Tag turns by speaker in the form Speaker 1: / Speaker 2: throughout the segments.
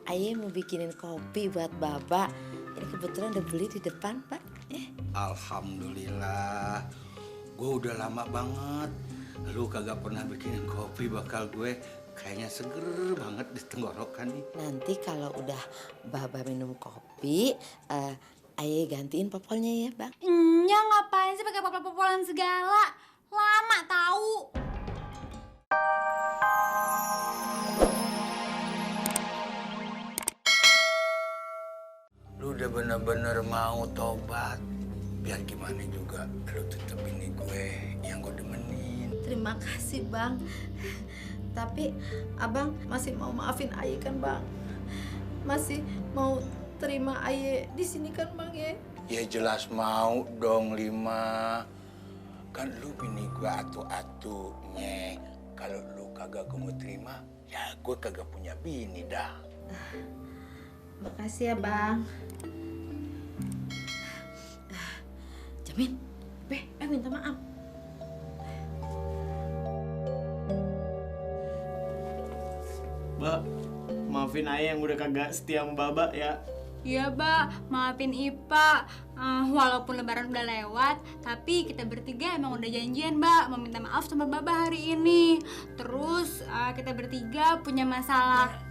Speaker 1: Aye mau bikinin kopi buat Baba. Ini kebetulan udah beli di depan, Pak.
Speaker 2: Alhamdulillah. Gue udah lama banget. Lu kagak pernah bikinin kopi, bakal gue kayaknya seger banget di tenggorokan nih.
Speaker 1: Nanti kalau udah Baba minum kopi, Aye gantiin popolnya ya, Bang.
Speaker 3: Nya ngapain sih pakai popol-popolan segala? Lama tahu.
Speaker 2: Lu udah bener-bener mau tobat. Biar gimana juga, lu tetep ini gue yang gue demenin.
Speaker 1: Terima kasih, Bang. Tapi Abang masih mau maafin Aye kan, Bang? Masih mau terima Aye di sini kan, Bang ya?
Speaker 2: Ya jelas mau dong, Lima. Kan lu bini gue atu-atunya. Kalau lu kagak gue mau terima, ya gue kagak punya bini dah.
Speaker 1: Makasih ya, Bang. Jamin, minta maaf.
Speaker 4: Mbak, maafin Ayah yang udah kagak setia sama Baba ya.
Speaker 3: Iya, Mbak. Maafin Ipa. Walaupun lebaran udah lewat, tapi kita bertiga emang udah janjian, Mbak, mau minta maaf sama Baba hari ini. Terus kita bertiga punya masalah.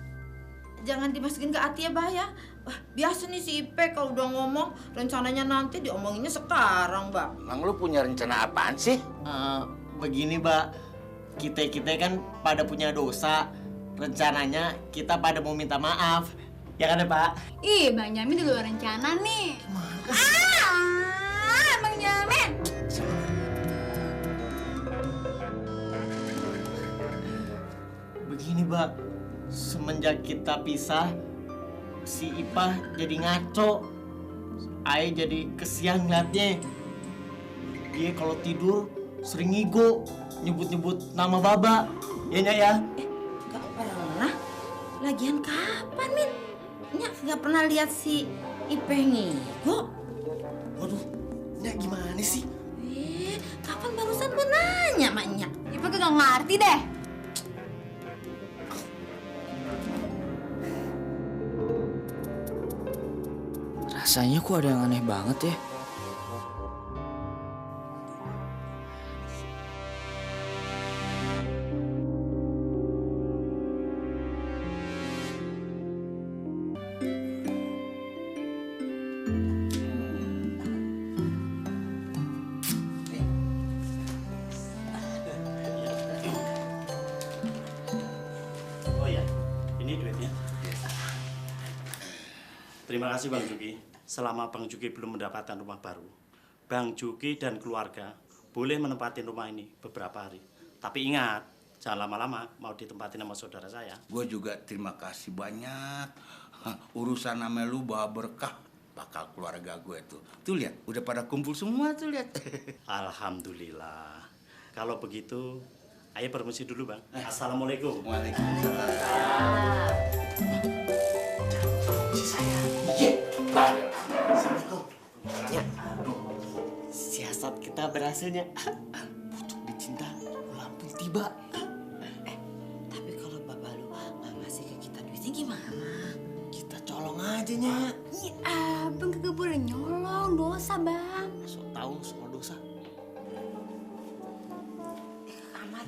Speaker 1: Jangan dimasukin ke hati ya, Bah ya. Wah, biasa nih si Ipe kalau udah ngomong, rencananya nanti diomonginnya sekarang, Mbak.
Speaker 2: Emang lu punya rencana apaan sih?
Speaker 4: Begini, Mbak. Kita kan pada punya dosa. Rencananya kita pada mau minta maaf. Ya kan ya, Pak?
Speaker 3: Ih, Bang Jamin di luar rencana nih. Bang Jamin.
Speaker 4: Begini, Mbak. Semenjak kita pisah, si Ipah jadi ngaco. Ayah jadi kesian ngeliatnya. Dia kalau tidur sering ngigo, nyebut-nyebut nama Baba. Ya, Nya ya?
Speaker 1: Gak pernah. Lagian kapan, Min? Nyak gak pernah lihat si Ipe ngigo.
Speaker 4: Waduh, Nya gimana sih?
Speaker 1: Kapan barusan lu nanya, Mak Nyak?
Speaker 3: Ipa kagak ngerti deh.
Speaker 5: Rasanya kok ada yang aneh banget ya.
Speaker 6: Oh ya, ini duitnya. Terima kasih Bang Juki. Selama Bang Juki belum mendapatkan rumah baru, Bang Juki dan keluarga boleh menempati rumah ini beberapa hari. Tapi ingat, jangan lama-lama, mau ditempatin sama saudara saya.
Speaker 2: Gue juga terima kasih banyak. Urusan sama lu bawa berkah bakal keluarga gue tuh. Tuh lihat, udah pada kumpul semua tuh lihat.
Speaker 6: Alhamdulillah. Kalau begitu, ayo permisi dulu Bang. Assalamualaikum.
Speaker 2: Waalaikumsalam.
Speaker 4: Ya. Siasat kita berhasilnya. Pucuk dicinta, lampung tiba.
Speaker 1: Tapi kalau Baba lu gak ngasih ke kita duitnya gimana?
Speaker 4: Kita colong aja, Nya.
Speaker 3: Ih, Abang kagak boleh nyolong, dosa, Bang.
Speaker 4: So tahu soal dosa.
Speaker 1: Kamar.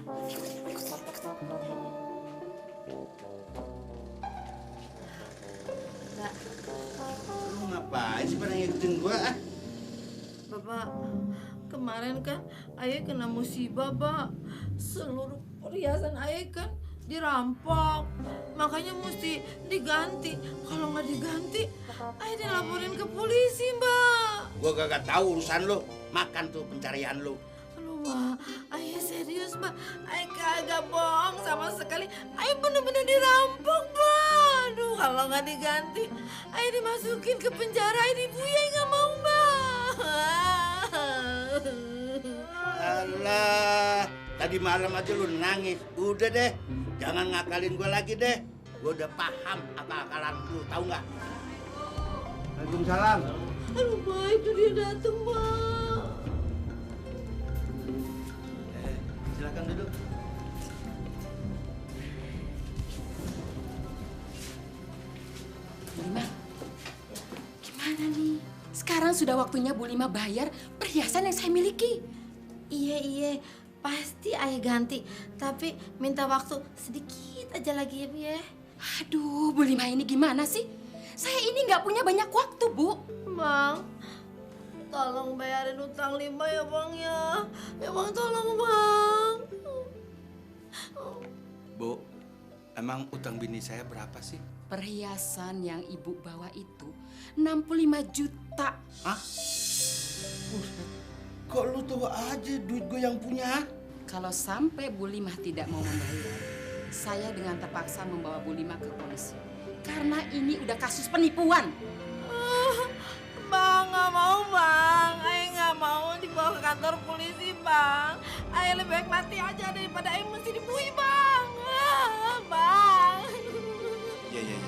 Speaker 1: Mbak,
Speaker 2: Lu ngapain sih pada ngikutin gue, ah?
Speaker 1: Bapak, kemarin kan Ayah kena musibah, Pak. Seluruh perhiasan Ayah kan dirampok. Makanya mesti diganti. Kalau nggak diganti, Ayah dilaporin ke polisi, Mbak.
Speaker 2: Gue gak tahu urusan lu. Makan tuh pencarian lu.
Speaker 1: Aduh, Mbak. Ayah serius, Mbak. Ayah kagak bohong sama sekali. Ayah bener-bener dirampok, Mbak. Aduh, kalau nggak diganti, Ayah dimasukin ke penjara. Ayah dibuya, nggak mau, Mbak.
Speaker 2: Alah, tadi malam aja lu nangis. Udah deh, jangan ngakalin gue lagi deh. Gue udah paham akal-akalan lu, tahu nggak? Waalaikumsalam.
Speaker 1: Aduh, Mbak, itu dia dateng, Mbak.
Speaker 2: Silakan duduk.
Speaker 7: sekarang sudah waktunya Bu Lima bayar perhiasan yang saya miliki.
Speaker 1: Iya, pasti ayah ganti. Tapi minta waktu sedikit aja lagi ya Bu ya.
Speaker 7: Aduh, Bu Lima ini gimana sih? Saya ini nggak punya banyak waktu, Bu.
Speaker 1: Bang, tolong bayarin utang 5 ya Bang ya. Ya Bang tolong Bang.
Speaker 2: Bu, emang utang bini saya berapa sih?
Speaker 7: Perhiasan yang Ibu bawa itu 65 juta.
Speaker 2: Hah? Buset, kok lu tahu aja duit gue yang punya?
Speaker 7: Kalau sampai Bu Lima tidak mau membayar, saya dengan terpaksa membawa Bu Lima ke polisi. Karena ini udah kasus penipuan.
Speaker 1: Bang, nggak mau Bang. Ayah nggak mau dibawa ke kantor polisi Bang. Ayah lebih baik mati aja daripada ayah mesti dibui Bang. Bang.
Speaker 2: Iya.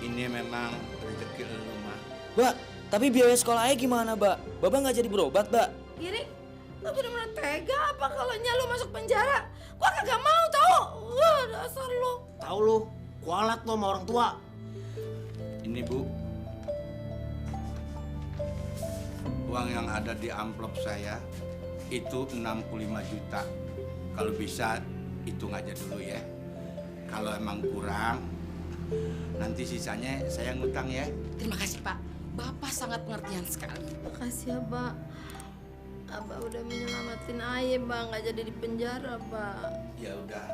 Speaker 2: Ini memang rezeki lu, mah.
Speaker 5: Mbak, tapi biaya sekolah ayah gimana, Mbak? Bapak nggak jadi berobat, Mbak?
Speaker 1: Giri, lu bener-bener tega apa kalau lu masuk penjara? Gua kagak mau tau. Wah, dasar lu.
Speaker 4: Tahu lu, kualat lo sama orang tua.
Speaker 2: Ini Bu, uang yang ada di amplop saya itu 65 juta. Kalau bisa hitung aja dulu ya. Kalau emang kurang, nanti sisanya saya ngutang ya.
Speaker 7: Terima kasih, Pak. Bapak sangat pengertian sekali.
Speaker 1: Makasih ya, Pak. Abah udah menyelamatin ayah, Bang. Nggak jadi di penjara, Pak.
Speaker 2: Ya udah,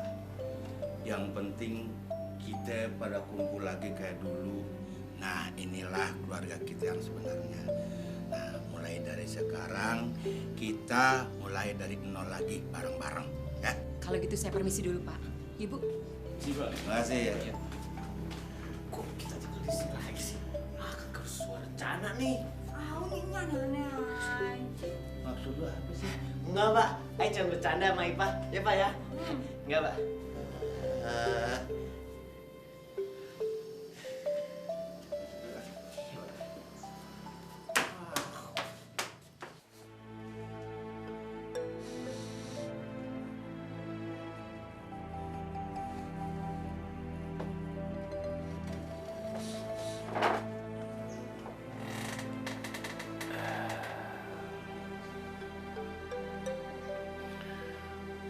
Speaker 2: yang penting kita pada kumpul lagi kayak dulu. Nah, inilah keluarga kita yang sebenarnya. Nah, mulai dari sekarang kita mulai dari nol lagi bareng-bareng, ya.
Speaker 7: Kalau gitu saya permisi dulu, Pak. Ibu.
Speaker 2: Terima kasih ya.
Speaker 4: Kok kita tinggal di sini lagi sih? Kagak sesuai rencana nih.
Speaker 2: Maksud lu apa sih?
Speaker 4: Enggak, Pak. Ayo jangan bercanda sama Ipah. Ya, Pak ya? Enggak, Pak.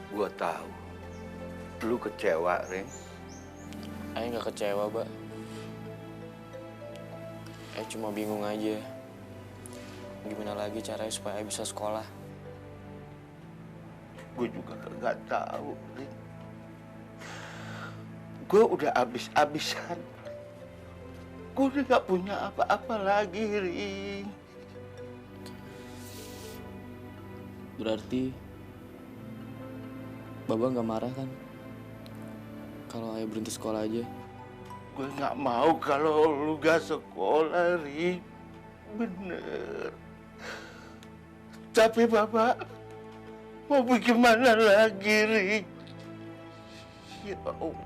Speaker 2: Gua tahu lu kecewa, Ring.
Speaker 5: Ayah nggak kecewa, Mbak. Ayah cuma bingung aja. Gimana lagi caranya supaya ayah bisa sekolah?
Speaker 2: Gue juga nggak tahu, Ring. Gue udah abis-abisan. Gue udah nggak punya apa-apa lagi, Ring.
Speaker 5: Berarti Baba nggak marah kan? Kalau ayah berhenti sekolah aja.
Speaker 2: Gue nggak mau kalau lu gak sekolah, Ring. Bener. Tapi Bapak mau bagaimana lagi, Ring? Ya Allah.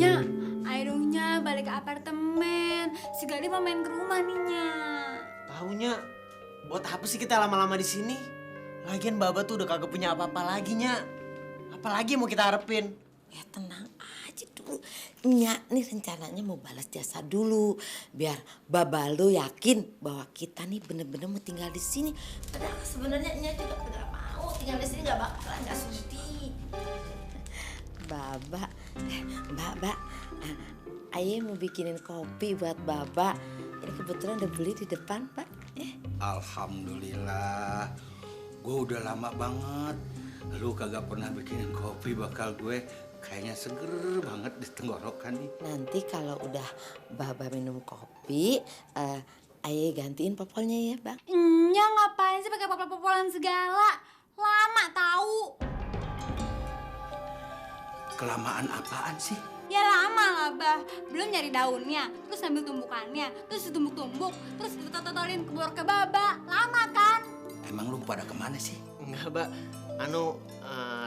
Speaker 3: Nya, ayo dong Nya, balik ke apartemen. Si Gali mau main ke rumah nih Nya.
Speaker 4: Tahunya buat apa sih kita lama-lama di sini? Lagian Baba tuh udah kagak punya apa-apa lagi, Nya. Apalagi yang mau kita harapin?
Speaker 8: Ya tenang aja dulu. Nyak nih rencananya mau balas jasa dulu. Biar Baba lu yakin bahwa kita nih bener-bener mau tinggal di sini.
Speaker 1: Padahal sebenarnya Nya juga nggak mau tinggal di sini, nggak bakalan, nggak sudi.
Speaker 8: Baba, Mbak, Ayah mau bikinin kopi buat Baba. Ini kebetulan udah beli di depan, Pak.
Speaker 2: Alhamdulillah. Gue udah lama banget. Lu kagak pernah bikinin kopi, bakal gue kayaknya seger banget di tenggorokan nih.
Speaker 8: Nanti kalau udah Baba minum kopi, Ayah gantiin popolnya ya, Bang.
Speaker 3: Nya ngapain sih pakai popol-popolan segala? Lama tahu.
Speaker 2: Kelamaan apaan sih?
Speaker 3: Ya lama lah, Bah. Belum nyari daunnya, terus ambil tumbukannya, terus ditumbuk-tumbuk, terus ditotolin ke bawah ke Baba. Lama kan?
Speaker 2: Emang lu pada kemana sih?
Speaker 4: Enggak, Mbak.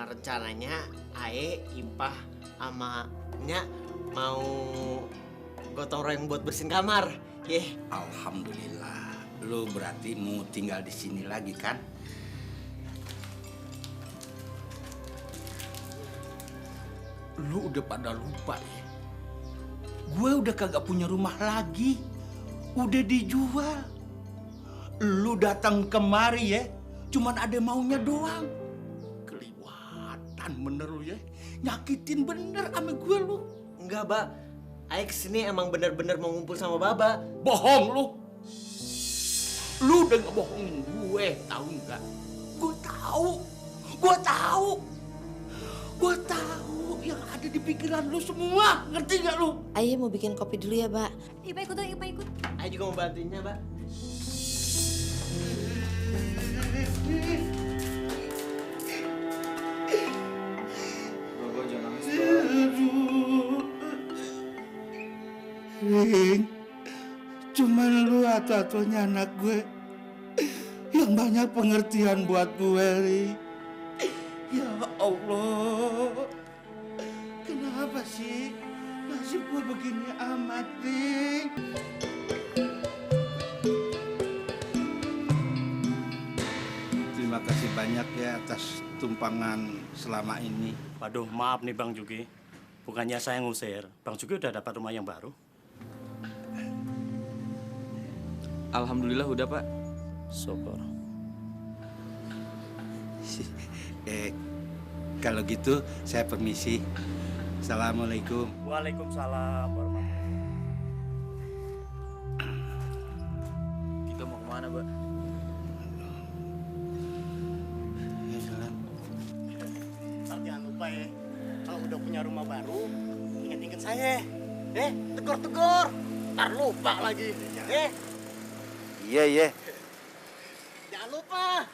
Speaker 4: Rencananya Ae, Ipah, sama Nya mau gotong royong buat bersihin kamar.
Speaker 2: Alhamdulillah. Lu berarti mau tinggal di sini lagi kan? Lu udah pada lupa ya? Gue udah kagak punya rumah lagi. Udah dijual. Lu datang kemari ya, cuman ada maunya doang. Keliwatan bener lu ya. Nyakitin bener sama gue lu.
Speaker 4: Enggak, Mbak. Aik kesini emang bener-bener mau ngumpul sama Baba.
Speaker 2: Bohong lu. Lu udah ngebohongin gue, tahu nggak? Gue tahu. Gue tahu. Gue tahu yang ada di pikiran lu semua. Ngerti nggak lu?
Speaker 8: Ayo mau bikin kopi dulu ya, Mbak.
Speaker 3: Ipa ikut dong, Ipa ikut.
Speaker 4: Aik juga mau bantuinnya, Mbak.
Speaker 5: Baba jangan nangis.
Speaker 2: Ring, cuman lu atau-atunya anak gue yang banyak pengertian buat gue, Ring. Ya Allah, kenapa sih nasib gue begini amat, Ring? Terima kasih banyak ya atas tumpangan selama ini.
Speaker 6: Waduh, maaf nih Bang Juki. Bukannya saya ngusir, Bang Juki udah dapat rumah yang baru.
Speaker 5: Alhamdulillah udah, Pak.
Speaker 6: Syukur.
Speaker 2: Kalau gitu saya permisi. Assalamualaikum.
Speaker 6: Waalaikumsalam warahmatullahi.
Speaker 5: Kita mau kemana, Pak?
Speaker 2: Ya, jalan.
Speaker 9: Ntar jangan lupa ya, kalau udah punya rumah baru, inget-inget saya. Tegur-tegur. Ntar lupa lagi.
Speaker 2: Iya, iya.
Speaker 9: Jangan lupa.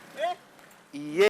Speaker 2: Iya.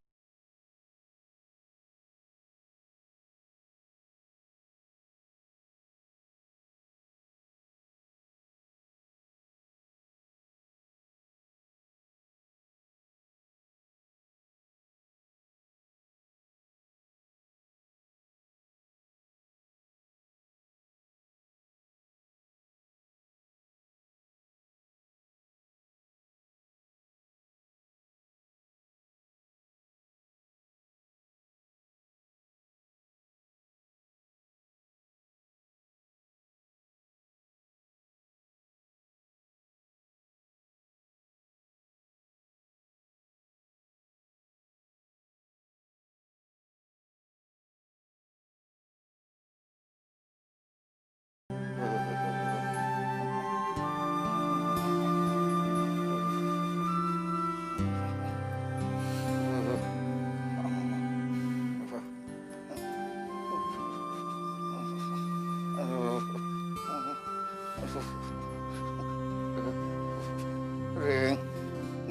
Speaker 2: Ring,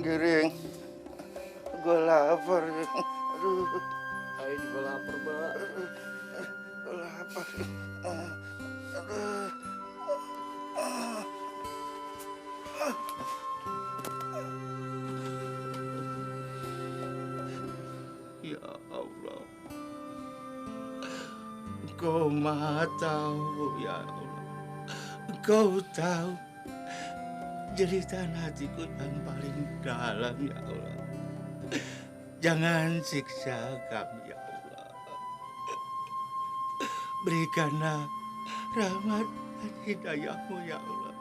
Speaker 2: giring. Gue lapar. Aduh,
Speaker 4: Aik juga lapar, Mbak.
Speaker 2: gue lapar. Aduh. Ya Allah. Engkau maha tahu, ya Allah. Engkau tahu jeritan hatiku yang paling dalam, ya Allah. Jangan siksa kami, ya Allah. Berikanlah rahmat dan hidayahmu, ya Allah.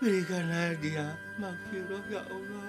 Speaker 2: Berikanlah dia maghfirah, ya Allah.